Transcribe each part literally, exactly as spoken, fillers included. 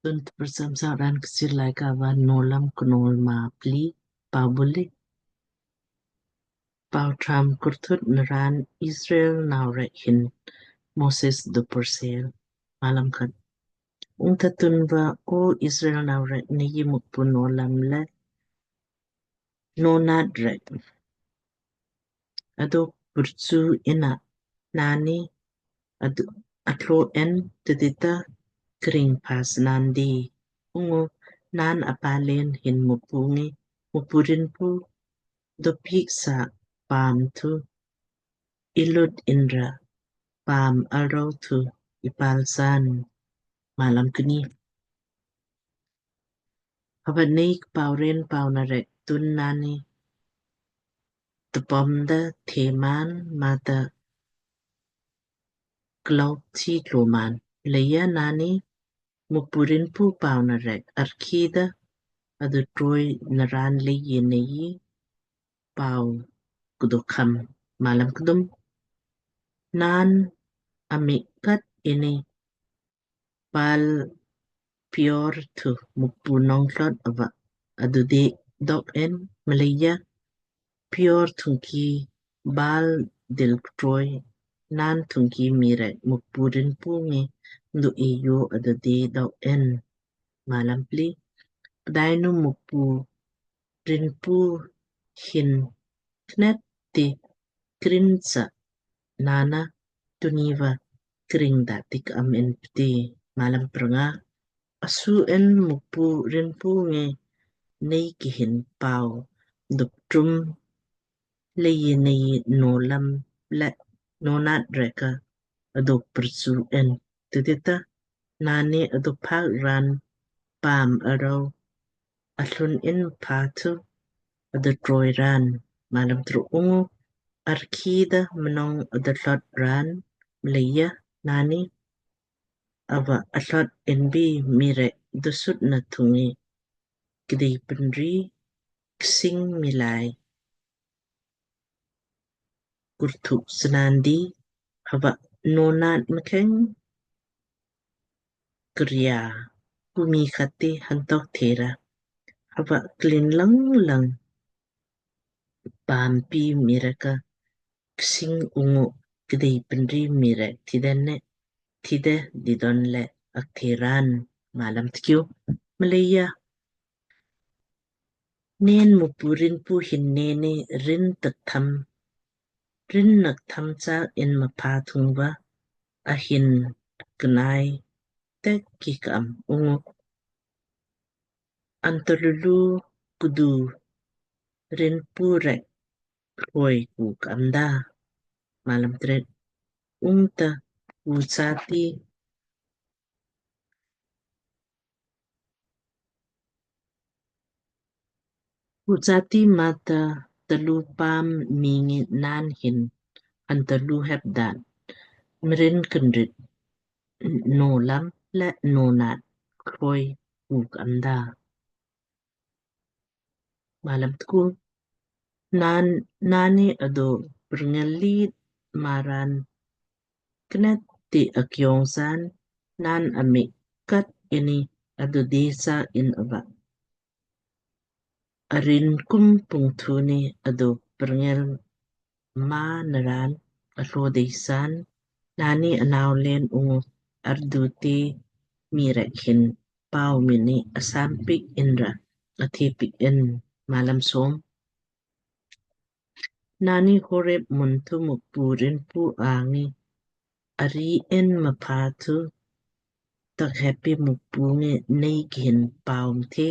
Tun tprcham sa raan Kchiir Laaika va Nowlam Knowl maa pli. Pau buli. Pau tham kurthut naraan Israel nau rek hin Moses du pursel. Malam khat. Ungta tunva O Israel nau rek, Nei Mukpu nowlam le nownat rek ado purchu inna naanni adu atlo en tidita kring pas naandi. Ungu naan apalen hin Mukpu ngi Mukpu Rinpu dopiik sa paam thu ilut inra paam arau thu ipal san. Malam kni. Hava Nei kpau ren pauna rek tun naanni tpom da theman mata klok thi tloman. Leija naanni Mukpu Rinpu pauna rek arki da adu troi naraan leiji Nei pau kdo kham. Malam kdum. Naan amik kat inni Baal Peor thu Mukpu nong thlot ava adu dei dok en. Mleija Peor thungki Baal dil ktroi naan thungki mii rek Mukpu Rinpu ngi du eyo adu dei dok en. Malam pli. Pdainu Mukpu Rinpu hin knet ti krin sa naanna tunni va kring da tik am in pti. Malam prnga. Asu en Mukpu Rinpu ngi Nei kihin pau duptrum leiji Nei nowlam le nownat rek ado purchu en tidita naanni ado phak raan paam arau athlun in pha thu ado troi raan. Malam truk. Ungu arki da mnong ado thlot raan. Mleija naanni ava athlot inbi mii rek dusut na thungi kdei pinri ksing miilai kurthuk snaandi. Hava nownat mkheng kria kumi khat ti hantok thera. Hava klin lang lang paam pi mii rek ka ksing ungu kdei pinri mii rek tiden ne tide didon le ak theraan. Malam tkiu. Mleija nen Mukpu Rinpu hin neni rin tak tham rin nak tham cha in mapha thungva ahin knai tek ki kam ungu antalulu kudu Rinpu rek kroi ku kamda. Malam tret. Ungta ku chati ku chati mata talu paam mii ngi naan hin antalu hep dan mrin kinrit nowlam le nownat kroi ku kamda. Malam tku. Naan naanni ado prngeli maran knet ti akyong san naan amik kat inni ado desa in ava arin kum pungthuni ado prngel ma naran atlo dei san naanni anau len ungu ardu te mii rek hin pau mini asam piik inra athe piik in. Malam som. Naanni Horeb mun thu Mukpu Rinpu angi ari in mapha thu tak heppi Mukpu ngi Nei kihin pau mthe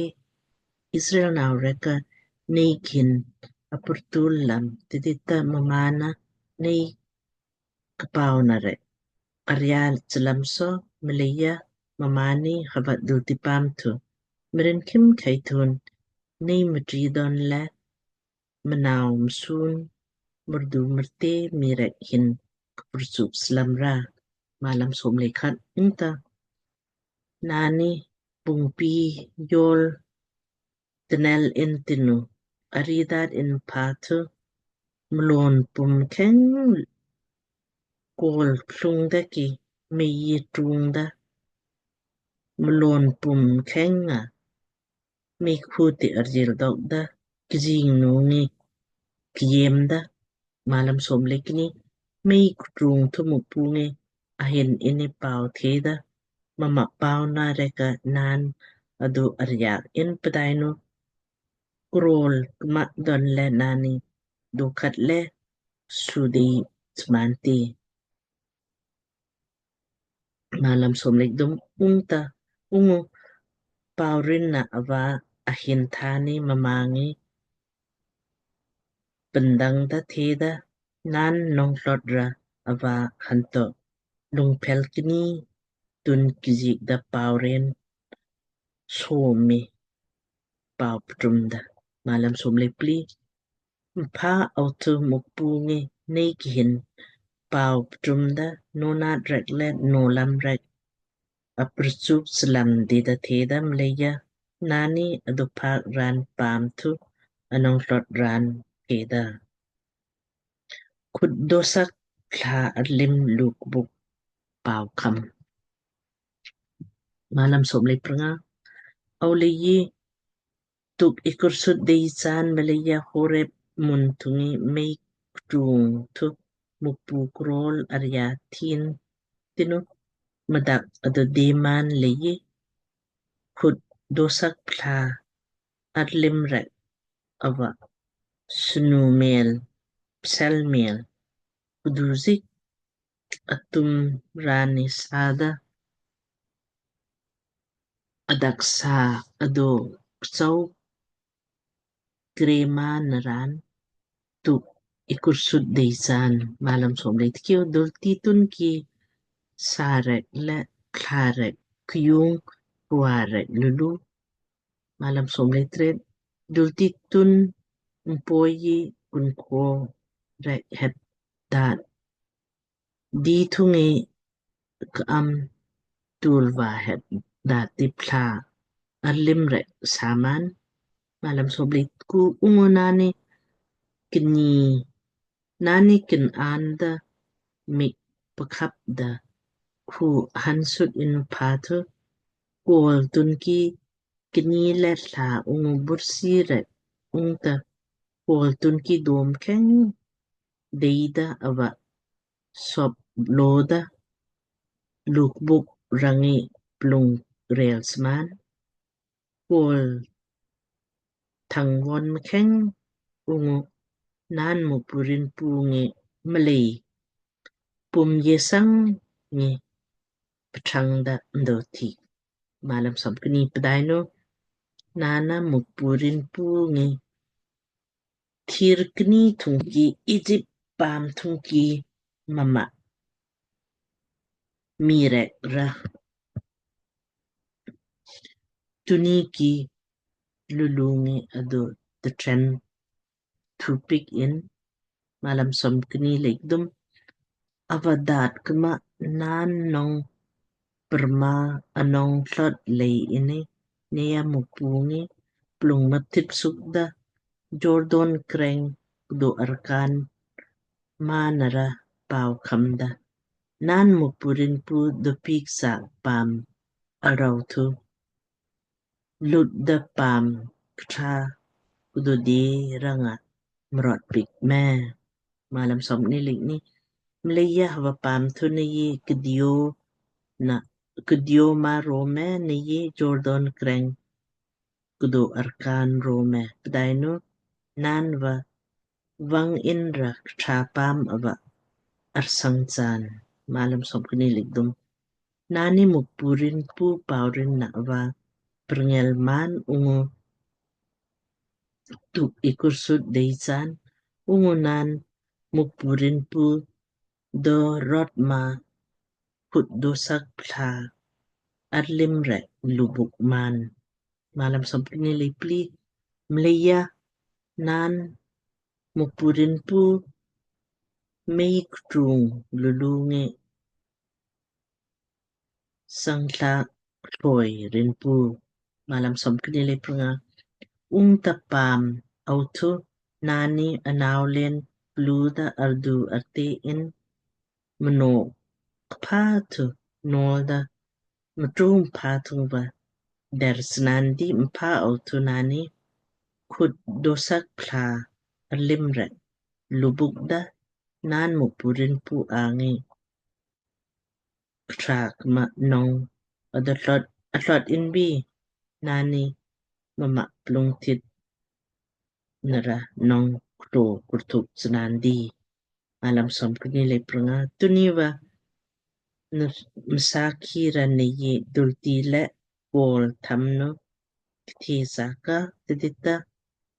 Israel nau rek ka Nei kihin apurtul lam tidita mmaan na Nei kpau na rek arial chlam so. Mleija mmaan ni havat dul ti paam thu mrin khim khai thun Nei mtri don le mnau msun murdu mrte mii rek hin kpurchuk slam ra. Malam som le khat. Ungta naanni pungpi yol tnel in tinu ari dat in pha thu mlon pum kheng kol klung da ki mei yi trung da mlon pum kheng nga mei khu ti arjil dok da, kjing nu ngi kjem da. Malam som le kni. Mei ktrung thu Mukpu ngi ahin ini pau theda, mama pau na reka naan adu aryak in pdainu krol kma don le naanni dukhat le sudei smanti. Malam som le kdum. Ungta ungu paurin na ava ahin thani mma ngi pndang da theda, naan nong tlot ra ava hanto lungphel kni tun kijik da paurin somi pau ptrum da. Malam som le pli. Mpha autu Mukpu ngi nei kihin pau ptrum da, nonat rek le nolam rek aprchuk slam dida theda mleija naanni adupak ran paam thu anong tlot ran theda. Khut dosak thla arlim lukbuk pau kham. Malam som le prnga. Au leiji tuk ikursut dei chaan mleija Horeb mun thungi mei ktung thu Mukpu krol arya thin tinu madak adu dei maan leiji khut dosak thla arlim rek ava snu mel, psel mel, kuduzik atum rani sada adaksa adu kchau krema naran tuk ikursut dei chaan. Malam som le tkiu. Dulti tun ki sa rek le thla rek kjung kua rek lulu. Malam som le tret. Dulti tun mpoi kunko rek het dat di thungi ka'am tulva het dati thla arlim rek saman. Malam som le tku. Ungu naanni kni naanni kin anda mik pakhap da khu hansut in pha thu kol tun ki kni le thla ungu bursi rek ungta kol tun ki dom kheng deida ava sop loda lukbuk rangi plung rel sman kol thangvon mkheng ungu naan Mukpu rinpu ngi mlei pum yesang ngi pthang da ndo thi. Malam som kni. Pdainu naanna Mukpu rinpu ngi thir kni thungki Ijip paam thungki mama mii rek ra tunni ki lulu ngi adu tren thupik in. Malam som kni le kdum. Ava dat kma naan nong prma anong tlot lei ini neija Mukpu ngi plung maptip suk da Jordan kreng kdu arkan manara pau kham da. Naan Mukpu rinpu dopik sa paam arau thu lut da paam kṭha kdu di ranga mrot pik me. Malam som kni le kni. Mleija hava paam thu neiji kdio na kdio ma ro me, neiji Jordan kreng kdu arkan ro me. Pdainu naan va vang in ra kṭha paam ava arsang chaan. Malam som kni le kdum. Naanni Mukpu rinpu paurin na ava prngel man ungu tuk ikursut dei chaan ungu naan Mukpu rinpu do rot ma khut dosak thla arlim rek lubuk man. Malam som kni le pli. Mleija naan Mukpu rinpu mei ktung lulu ngi sangtla kloi rinpu. Malam som kni le prnga. Ungta paam au thu naanni anau len plu da ardu arte in mno kpha thu nol da mtru mpha thung va der snandi mpha au thu nani khut dosak pla alim rek lubuk da nan Mukpu Rinpu angi kthak ma nong adotlot atlot inbi nani mama plung tit nara nong klo kurthuk snandi. Malam somkni le pranga. Tuni va msaki ra neyi dulti le kol thamnu kthi saka tidita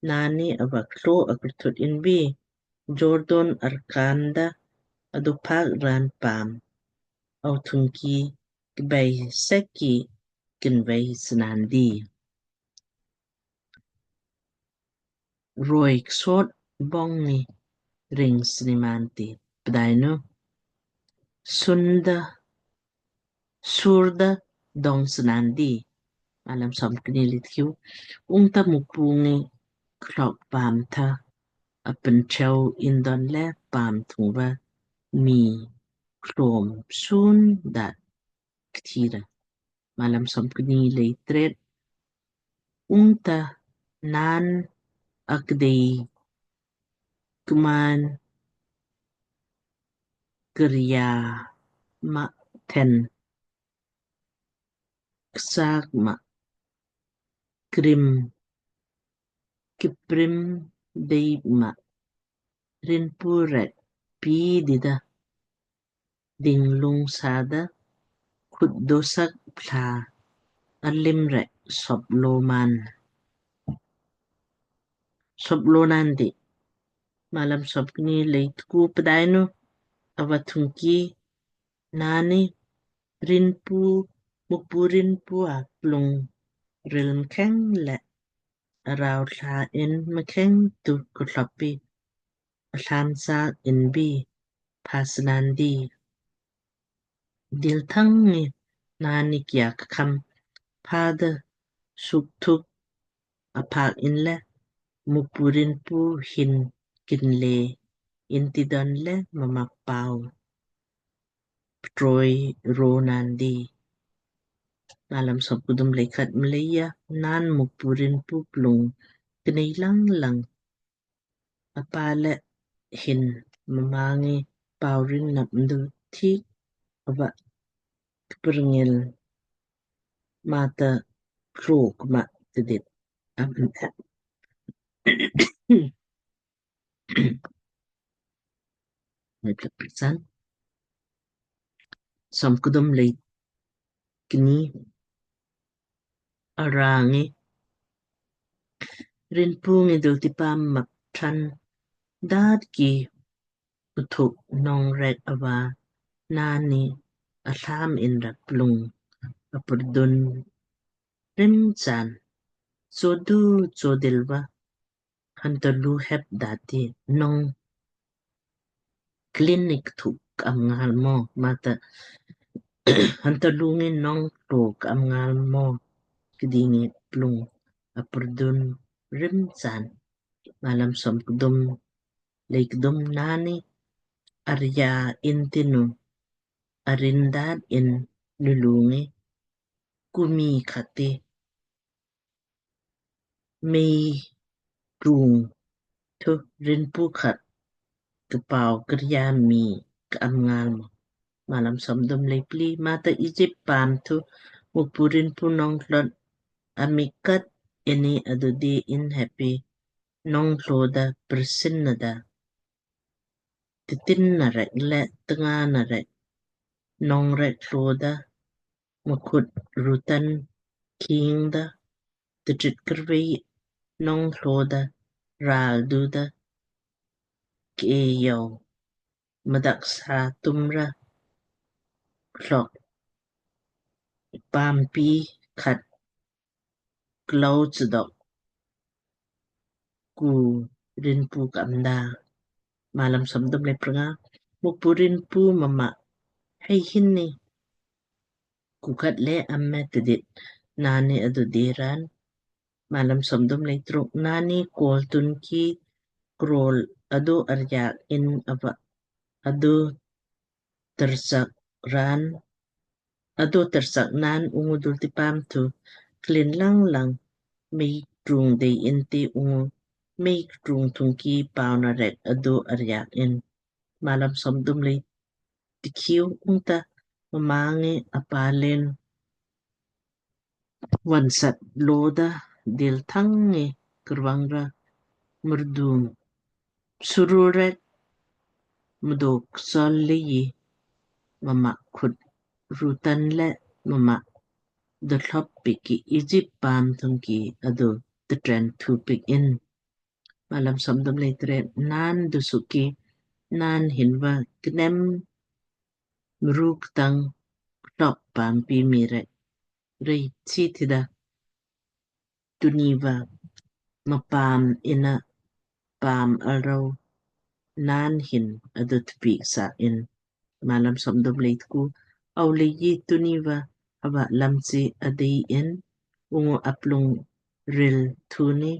nani ava klo akurthut inbi Jordan arkanda adupak ran pam au thungki kbai seki kinvei snandi. Roi ksot bong ni ring snimanti pdainu sunda surda dong snandi. Malam somkni le tkiu. Ungta Mukpu ngi klok pam tha apenchau indon le pam thungva mi klom sun dat kthira. Malam somkni le tret. Ungta nan akdei kman kriya ma then ksak ma krim kiprim dei ma Rinpu rek pi dida ding lung sada khut dosak pla alim rek sop loman sop lonandi. Malam somkni le tku. Pdainu ava thungki nani Rinpu Mukpu Rinpu aplung ril mkheng le arau tla in mkheng tu kutlopi atlan sa inbi pha snandi. Dil thang ngi nani kiak kham phada suk thuk apak inle Mukpu Rinpu hin kinle inti don le mama pau ptroi ro nandi. Malam somkudum le khat. Mleija nan Mukpu Rinpu plung knei lang lang apa le hin mma ngi paurin nap ndu thik ava kprngil mata klok ma tidit. Amen. Ngai plak priksan. Somkudum le kni. Arangi Rinpu ngi dultipa mapthan dat ki uthuk nong rek ava nani athlam in ra plung apurdun rim chan chodu chodil va hantalu hep dati nong klinik thuk am ngal mo mata hantalu ngi nong thuk am ngal mo kdingi plung apurdun rim chan. Malam somkudum le kdum. Nani arya intinu arindat in lulu ngi kumi khati mei tung thu Rinpu khat kpau kriya mi ka'am ngal mo. Malam somdum le pli. Mata Ijip paam thu Mukpu Rinpu nong thlot ami kat ini adudi in heppi nong thloda prsin nada titin na rek le tnga na rek nong rek thloda mkhut rutan khingda titrit krvei nong thloda ral duda ke yau mdak sa tumra klok paampi khat klau chudok ku Rinpu ka'am da. Malam somdum le prnga. Mukpu Rinpu mama hei hinni ku khat le amme tidit nani adu diran. Malam somdum le truk. Nani kol tun ki krol adu aryak in ava adu tersak ran ado tarsak naan ungu dultipaam thu klin lang lang mei trung dei inti ungu mei trung thungki pauna rek ado aryak in. Malam somdum lei tikhiu. Ungta mma ngi apalen vonsat loda dil thang ngi kurvang ra murdum surul rek mudok sol lei mma khut rutan le mma dothlop piik ki Egypt paam thungki ado tetren thu piik in. Malam somdum lei tret. Naan dusuki naan hinva knem mruk tang klok paam pi mii rek rei chi tida tuniva mma paam inna paam alrou naan hin ado tpiik sa in. Malam somdum lei tku. Au leiji tuniva hava lamchi adei in ungu aplung ril thuni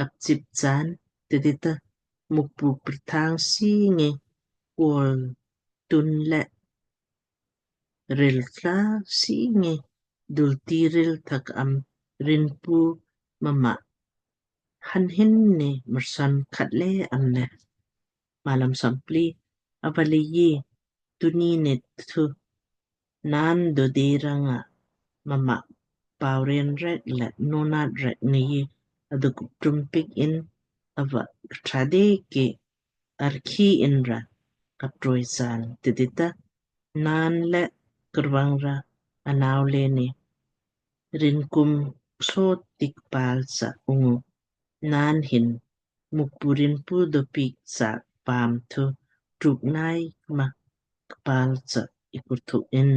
apchip chaan tidita Mukpu prthang singi kol tun le ril kla singi dulti ril thak am rinpu mma han hin ni mursan khat le am ne. Malam sompli. Ava leiji tuni ni thu naan dode ranga mma pauren rek le nonat rek ni aduk tum piik in ava ktrade ki arki inra kaptroi san tidita naan le kurvang ra anau le ni rinkum so tik pal sa ungu naan hin Mukpu rinpu dopiik sa paam thu truk nai ma kpal sa ikurthuk in.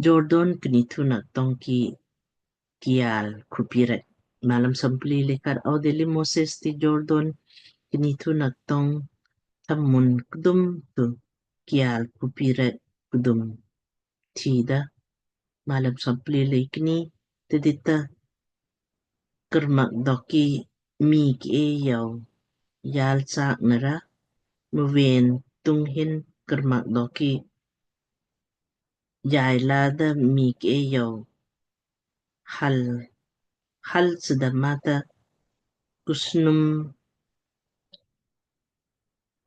Jordan knithu nak tongki kial khupi rek. Malam sompli lei khat. Audilli Moses ti Jordan knithu nak tong thamun kdum thu kial khupi rek kdum thida. Malam sompli lei kni. Tidita kermak doki mii ke yau yal sak nara muven tung hin kermak doki yai lada mii ke yau hal hal sida mata kusnum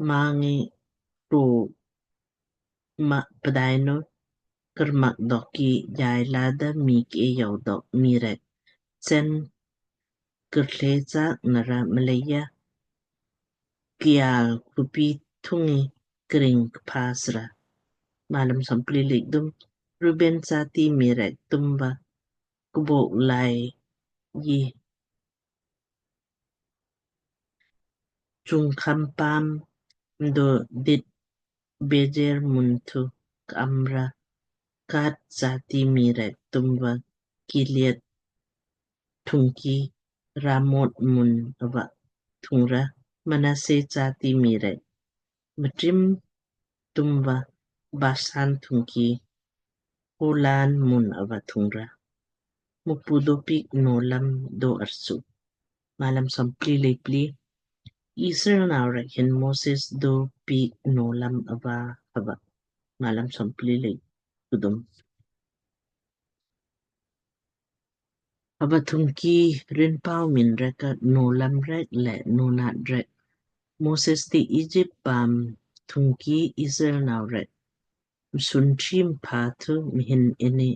mangi ro ma pdainu kermak doki yai lada mii ke yau dok mii rek sen kerthle sak nara mleija kial khupi thungi kring kpas ra. Malam sompli lei kdum. Ruben sati mii rek tumva kubok lai yi chungkham paam mdo dit Bejer mun thu ka'am ra. Gad sati mii rek tumva Gilead thungki Ramot mun ava thungra. Manasse sati mii rek mtrim tumva Basan thungki Golan mun ava thungra. Mukpu dopiik nowlam do arsu. Malam sompli lei pli. Israel nau rek hin Moses dopiik nowlam ava hava. Malam sompli lei kdum. Hava thungki rinpau min rek ka nowlam rek le nonat rek Moses ti Egypt paam thungki Israel nau rek msun trim pha thu mhin inni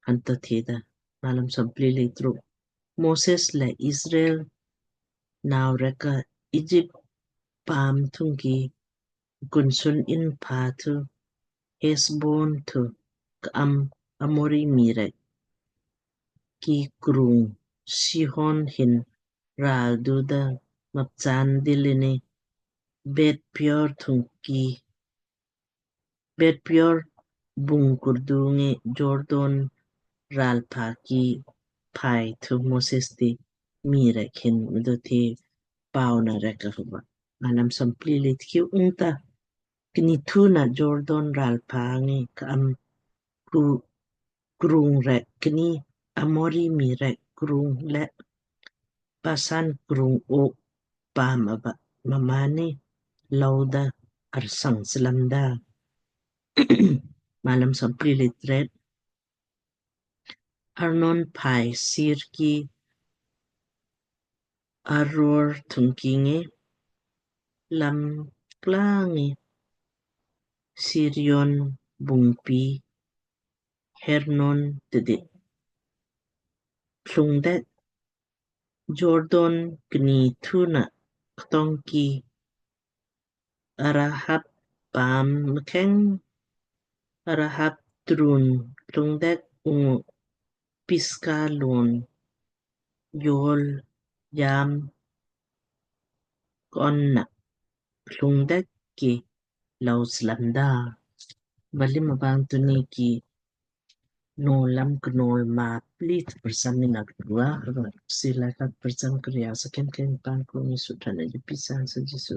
hanta theda. Malam sompli lei truk. Moses le Israel nau rek ka Egypt paam thungki kunsun in pha thu Hesbon thu ka'am Amori mii rek ki krung Sihon hin ral duda mapchan dilini Bet Peor thungki Bet Peor bung kurdungi Jordan ral pha ki phai thu Moses ti mii rek hin mdo the pauna rek ka hava. Malam sompli lei tkiu. Ungta knithu na Jordan ral pha ngi ka'am ku krung rek kni Amori mii rek krung le Basan krung Og paam ava mmaanni louda arsang slamda. Malam somplii lei tret. Arnon phai Siir ki Aroer thungki ngi lam kla ngi Sirion bungpi Hermon tidit thlung dek, Jordon kni thuna ktong ki Arabah paam mkheng, Arabah truwn thlung dek ungu Pisgah lun yol yam konna thlung dek ki lou slamda. Bali mabang tunni ki Nowlam Knowl maa plii tprcham ina kdua, Kchiir Laaika tprcham karyaa sa khim kheng paan kuni sutan aju pisan sa Jisu